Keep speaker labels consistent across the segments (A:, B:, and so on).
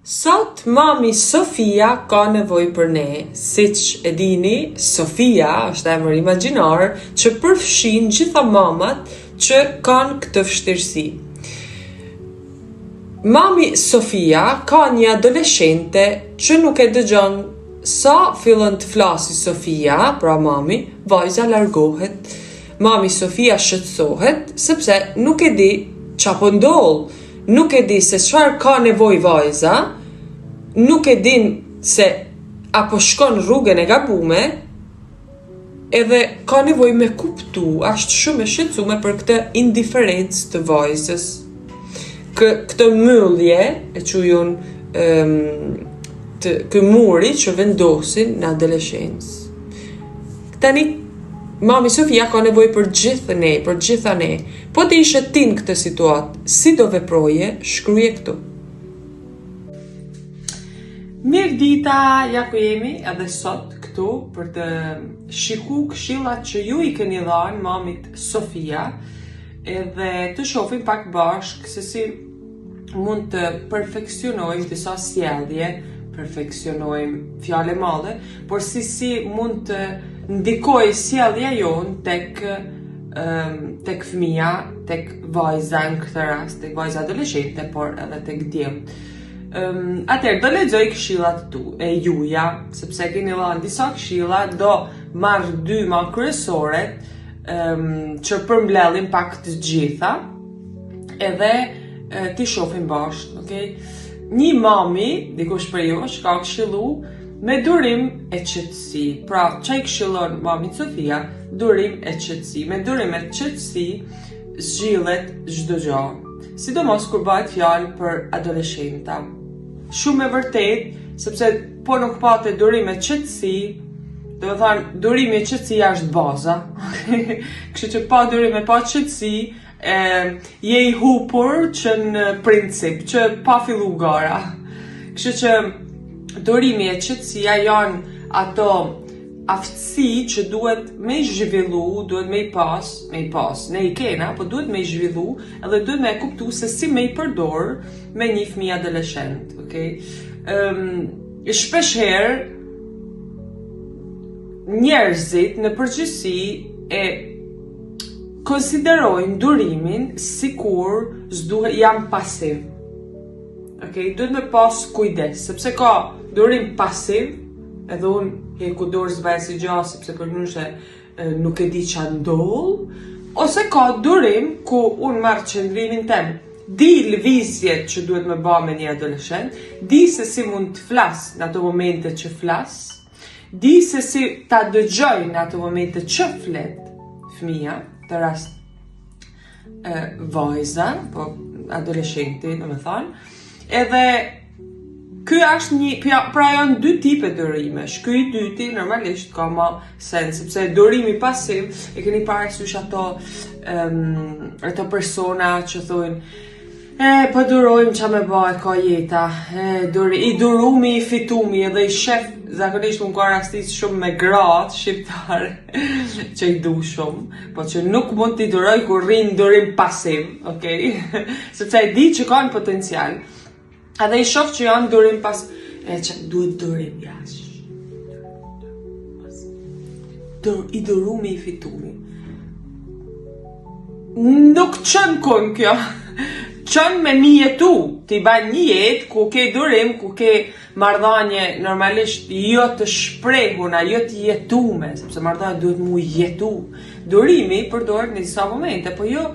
A: Sot mami Sofia ka nevojë për ne. Siç e dini, Sofia është emër imagjinar që përfshin gjitha mamat që kanë këtë vështirësi. Mami Sofia ka një adoleshente që nuk e dëgjon sa fillon të flasi Sofia, pra mami, vajza largohet. Mami Sofia shqetësohet sepse nuk e di ça po ndodh, nuk e di se çfarë ka nevojë vajza, nuk e din se a po shkon rrugën e gabume, edhe ka nevojë me kuptu, është shumë e shqetësume për këtë indiferencë të vajzës. Kë, këtë myllje, e quj unë, um, të, kë muri që vendosin në adoleshencë. Tani, mami Sofia ka nevojë për gjithë ne, për gjitha ne. Po të ishe ti në këtë situatë, si do veproje, shkruje këtu. Mirëdita, ja ku jemi edhe sot këtu për të shiku këshillat që ju i keni dhanë mamit Sofia edhe të shofim pak bashkë se si mund të perfeksionojmë disa sjellje, perfeksionojmë fjalë e madhe, por si si mund të ndikojë sjellja jonë tek tek fëmija, tek vajza në këtë rast, tek vajza adoleshente, por edhe tek djemtë. Um, atëherë, do lexoj këshillat tu, e juja, sepse keni dhënë disa këshilla, do marr dy ma kryesoret, um, që përmbledhin pak të gjitha, edhe e, t'i shofim bashkë, okay? Një mami, dikush prej jush, ka këshillu, me durim e qetësi. Pra, ça i këshillon mamit Sofia, durim e qetësi. Me durim e qetësi, zgjidhet çdo gjë. Sidomos kur bëhet fjalë për adoleshenta. Shumë e vërtetë, sepse po nuk pate durim e qetësi, do të thonë durimi e qetësia është baza. Kështu që pa durim e pa qetësi, e, je i hupur që në princip, që pa fillu gara. Kështu që durimi e qetësia janë ato aftësi që duhet me i zhvillu, duhet me i pas, me i pas, ne i kena, po duhet me i zhvillu, edhe duhet me e kuptu se si me i përdor me një fëmijë adoleshent, okay? Um, shpesh herë njerëzit në përgjithësi e konsiderojnë durimin sikur s'duhet jam pasiv. Ok, duhet me pas kujdes, sepse ka durim pasiv, edhe unë heku dorë s'baj asgja, sepse përndryshe nuk e di ça ndodh, ose ka durim ku unë marr qëndrimin tem, di lëvizjet që duhet me ba me një adoleshent, di se si mund të flas në ato momente që flas, Di se si ta dëgjoj në ato momente që flet fëmija, në rast e, vajza, po adoleshenti, domethonë, edhe ky është një, pra, pra janë dy tipe durimesh. Ky i dyti normalisht ka ma sens, sepse durimi pasiv e keni parasysh ato um, ato persona që thonë E, po durojmë ça me ba e ka jeta, e, dur, i durumi, i fitumi, edhe i shef, zakonisht më ka rastis shumë me gratë shqiptare, që i du shumë, po që nuk mund t'i duroj kur rrinë durim pasiv, okej? Sepse e di që kanë potencial, edhe i shof që janë durim pas, e që duhet durim, ja, dur, i durumi, i fitumi. Nuk çon kun kjo. Çon me mi jetu. Ti ban një jetë ku ke durim, ku ke marrëdhanie normalisht jo të shprehuna, jo të jetume, sepse marrëdhania duhet mu jetu. Durimi përdoret në disa momente, po jo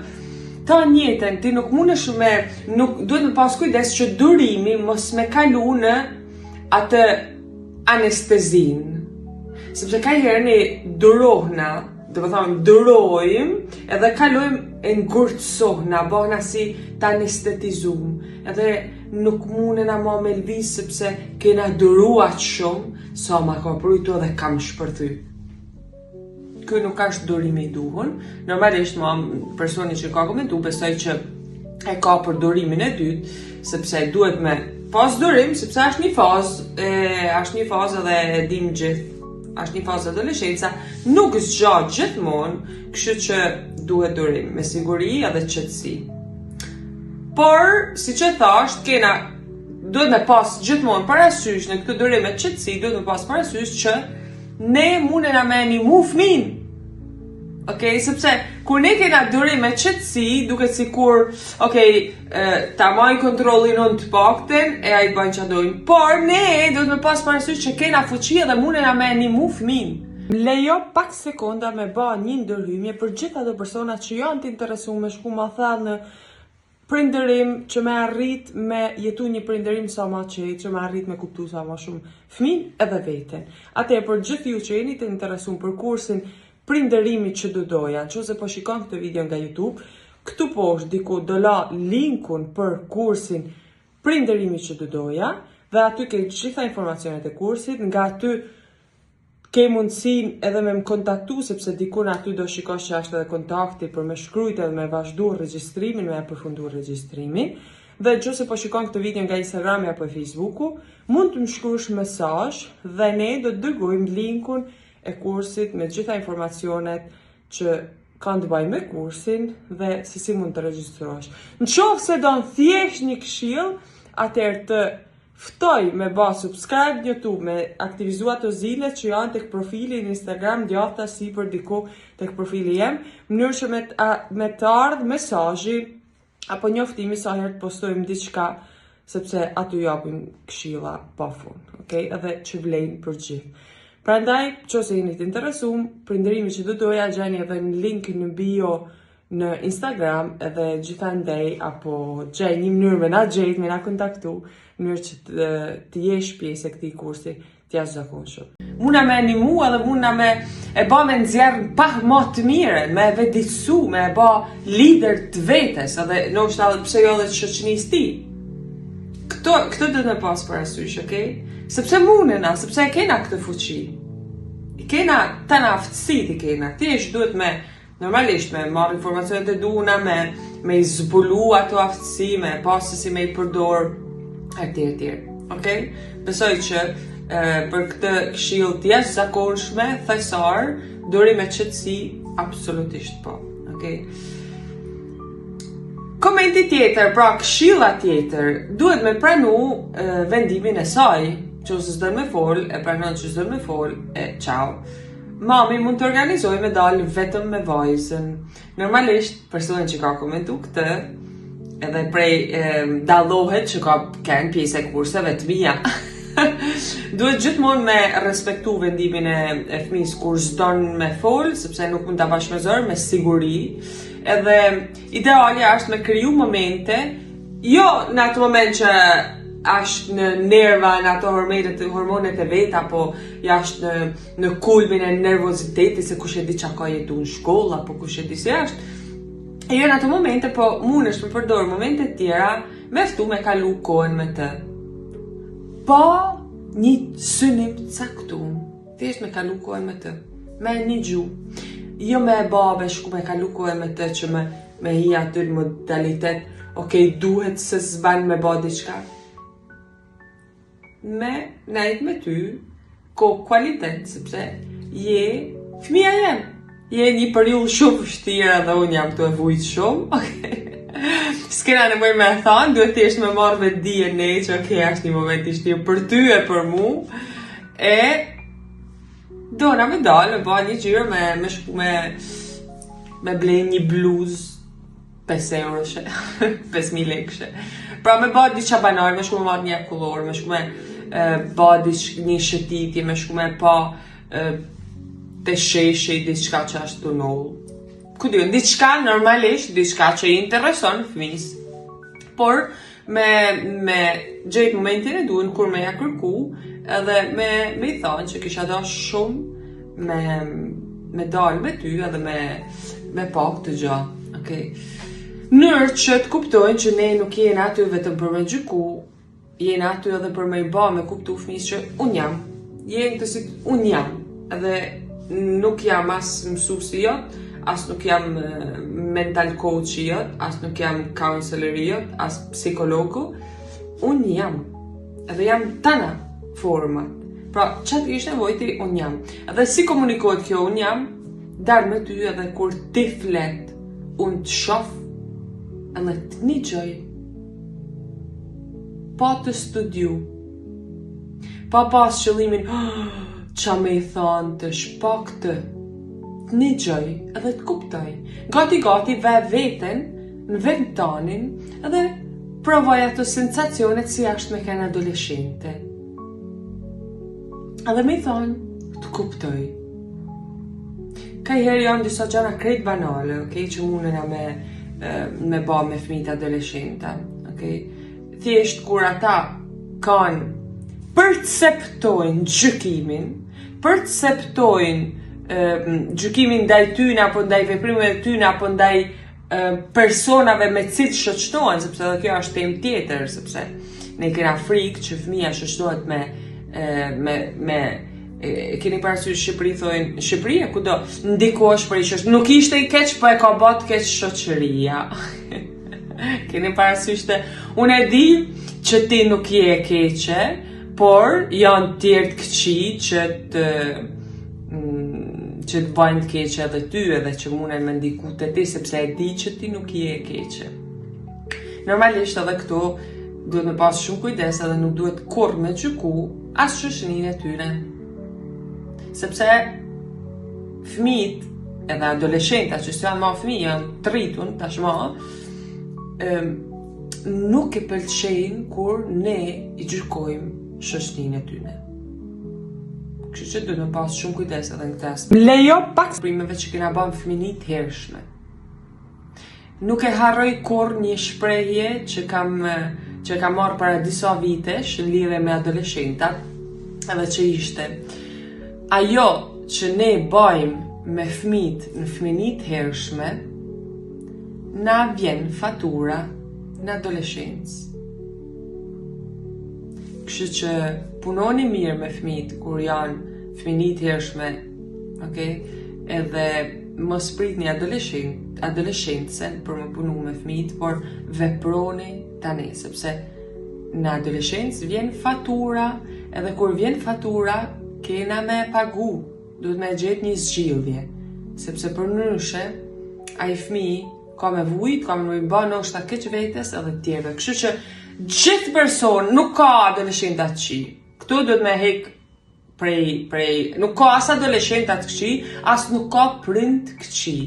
A: tanë jetën, ti nuk mundesh me, nuk, duhet me pas kujdes që durimi mos me kalu në atë anestezinë. Sepse kajherë ne durohna, Domethonë, durojmë edhe kalojmë e ngurtësohna, bohna si të anestetizum, edhe nuk munena ma me lviz sepse kena duru aq shumë, sa ma ka prujtu edhe kam shpërthy. Ky nuk është durimi i duhun, normalisht ma personi që ka komentu, besoj që e ka për durimin e dytë, sepse duhet me pas durim, sepse është një fazë, e, është një fazë edhe e dim gjithë është një fazë adoleshenca, nuk zgjat gjithmonë, kështu që duhet durim, me siguri edhe qetësi. Por, siç e thash, kena Duhet me pas gjithmonë parasysh në këtë durim e qetësi, duhet me pas parasysh që ne mundena me nimu fmin. Ok, sepse kur ne kena durim e qetësi, duket sikur, ok, ta maj kontrollin unë të paktën, e ai bën çka dojnë. Por ne duhet me pas parasysh që kena fuqi edhe mundena me nimu fmin. Më lejo pak sekonda me ba një ndërhymje për gjithë ato persona që janë të interesuar me shku ma thellë në prindërim që me arrit me jetu një prindërim sa ma qetë, që me arrit me kuptu sa ma shumë fëmin edhe veten. Atëherë për gjithë ju që jeni të interesuar për kursin prindërimi që do doja, në qoftë se po shikon këtë video nga YouTube, këtu poshtë diku do la linkun për kursin prindërimi që do doja dhe aty ke gjitha informacionet e kursit, nga aty Ke mundësinë edhe me më kontaktu sepse dikun aty do shikosh që është edhe kontakti për me shkrujt edhe me vazhdu regjistrimin, me e përfundu regjistrimin. Dhe nëse po shikon këtë video nga Instagrami apo Facebooku, mund të më shkruash mesazh dhe ne do të dërgojmë linkun e kursit me gjitha informacionet që kanë të bëjnë me kursin dhe se si mund të regjistrohesh. Në qoftë se don thjesht një këshill, atëherë të Ftoj me ba subscribe në YouTube me aktivizu ato zile që janë tek profili në Instagram djathta sipër diku tek profili jem, mënyrë që me të, me të ardhë mesazhi apo njoftimi sa herë të postojmë diçka sepse aty japim këshilla pa fund, okay? Edhe që vlejnë për gjithë. Prandaj, qoftë se jeni të interesum, prindërimi që do doja gjeni edhe në link në bio në Instagram edhe gjithandej apo gjej një mënyrë me na gjet, me na kontaktu, në mënyrë që të, të jesh pjesë e këtij kursi të jashtëzakonshëm. Muna me nimu edhe muna me e ba me nxjerr pak ma të mirë, me e vetëdijësu, me e ba lider të vetes, edhe ndoshta edhe pse jo edhe të shoqënisë tij. Këto, këto duhet me pas parasysh, okej? Sepse munena, sepse e kena këtë fuqi. I kena tana aftësitë i kena, thjesht duhet me Normalisht me marrë informacionet e duhuna, me, me i zbulu ato aftësi, me pa se si me i përdor, e tjerë, tjerë. Okej? Besoj që e, për këtë këshill të jashtëzakonshme, thesar, durim e qetësi, absolutisht po. Okej? Komenti tjetër, pra këshilla tjetër, duhet me pranu e, vendimin e saj, që ose s'don me fol, e pranon që s'don me fol, e ciao. Mami mund të organizojë me dalë vetëm me vajzën. Normalisht, personi që ka komentu këtë, edhe prej e, dallohet që ka kenë pjesë e kurseve të mia. Duhet gjithmonë me respektu vendimin e, e fëmijës kur s'don me fol, sepse nuk mund ta bash me zor, me siguri. Edhe idealja është me kriju momente Jo në atë moment që është në nerva, në ato hormonet, hormonet e veta, apo është në, në kulmin e nervozitetit, se kush e di çka ka jetu në shkollë, apo kush e di si është. E jo në ato momente, po mundesh me përdor momente tjera, me ftu me kalu kohën me të. Pa një synim caktum. Thjesht me kalu kohën me të. Me nigju. Jo me e ba me shku me kalu kohën me të që me, me hi aty në modalitet, ok, duhet se s'ban me ba diçka. Me nejt me ty, kohë kualitet, sepse je fëmija jem. Je një periudhë shumë vështirë dhe unë jam tu e vujtë shumë, ok. S'kena nevojë me e thanë, duhet thjesht me marrë vetëdije ne që ok, është një moment i vështirë për ty e për mu. E dona me dalë, me ba një xhiro, me, me shku me, me ble një bluzë 5 euroshe, 5.000 lekëshe. Pra me ba diçka banale, me shku me marrë një akullore, me shku me e, ba diç, një shëtitje, me shku me pa e, te sheshi diçka që është tu ndodh. Ku di unë, diçka normalisht, diçka që i intereson fëmijës. Por me me gjet momentin e duhur kur me ja kërku, edhe me me i thonë që kisha dash shumë me me dal me ty edhe me me pa këtë gjë. Okej. Mënyrë që të kuptojnë që ne nuk jena aty vetëm për me gjyku, jena aty edhe për me i ba me kuptu fëmijës që unë jam, je në këtë sit, unë jam, edhe nuk jam as mësuesi jot, as nuk jam mental coach jot, as nuk jam counselor jot, as psikologu, unë jam, edhe jam tana format. Pra, ça të kish nevojë ti, unë jam. Edhe si komunikohet kjo unë jam, dal me ty edhe kur ti flet, unë të shof, edhe të nigjoj. pa të studiu. Pa pas qëllimin, oh, ça me i thonë tash, po këtë, të nigjoj edhe të kuptoj. Gati gati ve veten në vend tanin edhe provoj ato sensacionet si ashtë me kenë adoleshente. Edhe me i thonë, të kuptoj. Kajherë janë disa gjana krejt banale, okej, që mundena me, me ba me fmijt adoleshenta, okej. Thjesht kur ata kanë perceptojnë gjykimin, perceptojnë gjykimin ndaj tyne apo ndaj veprimeve tyne apo ndaj personave me cilët shoqërohen, sepse edhe kjo është temë tjetër, sepse ne kena frikë që fëmija shoqërohet me me me e keni parasysh Shqipëri thonë, në Shqipëri e kudo, ndikohesh prej shoqërisë. Nuk ishte i keq, po e ka bë të keq shoqëria. Keni parasysh të unë e di që ti nuk je e keqe, por janë tjerë të këqij që të mm, që të bajnë të keqe edhe ty edhe që munden me ndiku te ti sepse e di që ti nuk je e keqe. Normalisht edhe këtu duhet me pas shumë kujdes edhe nuk duhet kurrë me gjyku as shoqëninë e tyre. Sepse fëmijët edhe adoleshentat që s'janë ma fëmijë, janë të rritun tashmë, ëm nuk e pëlqejnë kur ne i gjykojmë shoqëninë e tyre. Kështu që duhet me pas shumë kujdes edhe në këtë aspekt. Lejo pak veprimeve që kena ba në fëmini të hershme. Nuk e harroj kurrë një shprehje që kam që kam marrë para disa vitesh në lidhje me adoleshentat, edhe që ishte ajo që ne bajmë me fëmijët në fëmini të hershme, na vjen fatura në adoleshencë. Kështu që punoni mirë me fëmijët kur janë fëmini të hershme, okay? Edhe mos pritni adoleshent, adoleshencën për me punu me fëmijët, por veproni tani, sepse në adoleshencë vjen fatura, edhe kur vjen fatura, kena me pagu, duhet me gjetë një zgjidhje, sepse përndryshe, ai fëmijë ka me vujt, ka me ba ndoshta keq vetes edhe tjerëve. Kështu që gjithë person nuk ka adoleshenta të këqij. Këtu duhet me hek prej prej nuk ka as adoleshenta të këqij, as nuk ka prind të këqij.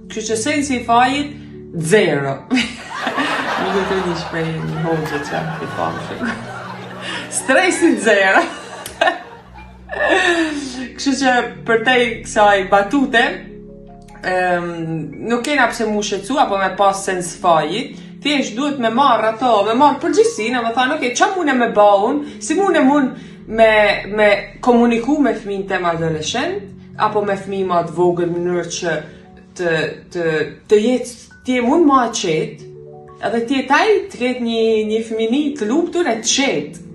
A: Kështu që sensi i fajit zero. Nuk e të një shprehje një hoxhë që i famshëm. Stresi zero. Kështu që përtej kësaj batute, um, nuk kena pse mu shqetësu apo me pas sens fajit, thjesht duhet me marrë ato, me marrë përgjegjësinë, me thanë, ok, ça mune me ba unë, si mune mun me, me komuniku me fëmijën tem adoleshent, apo me fëmijë ma të vogël në mënyrë që të, të, të jetë, të jem unë ma e qetë, edhe të jetë ai të ketë një, një fëmini të lumtur e të qetë.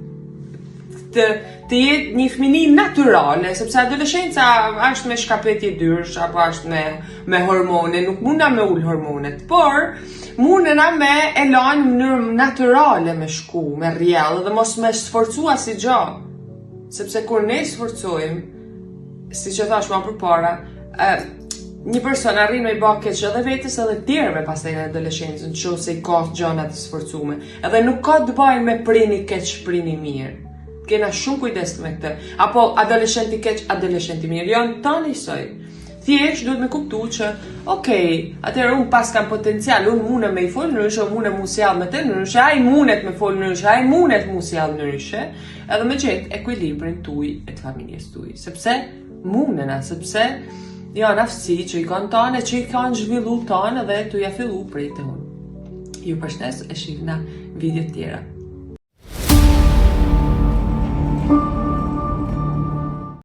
A: Të, të jetë një fëmini natyrale, sepse adoleshenca është me shkapetje dyrsh, apo është me, me hormone, nuk mundna me ul hormonet, por mundna me e lanë në mënyrë natyrale me shku, me rrjedhë, dhe mos me sforcu asi gjo. Sepse kur ne sforcojmë, siç e thash ma përpara, ë një person arrin me i ba keq edhe vetes edhe tjerëve pastaj në adoleshencë, në qoftë se i ka gjëra të sforcume. Edhe nuk ka të bajë me prind i keq, prind i mirë. Kena shumë kujdes me këtë. Apo adoleshent i keq, adoleshent i mirë. Janë tanë njësoj. Thjesht duhet me kuptu që, okej, atëherë unë pas kam potencial, unë mundem me i fol ndryshe, unë mundem mu sjell me të ndryshe, ai mundet me fol ndryshe, ai mundet mu sjell ndryshe, edhe me gjetë ekuilibrin tuj e të familjes tuj, sepse mundena, sepse janë aftësi që i kanë tanë e që i kanë zhvillu tanë dhe tu ja fillu prej te unë. Ju përshnes e shihna n'video tjera.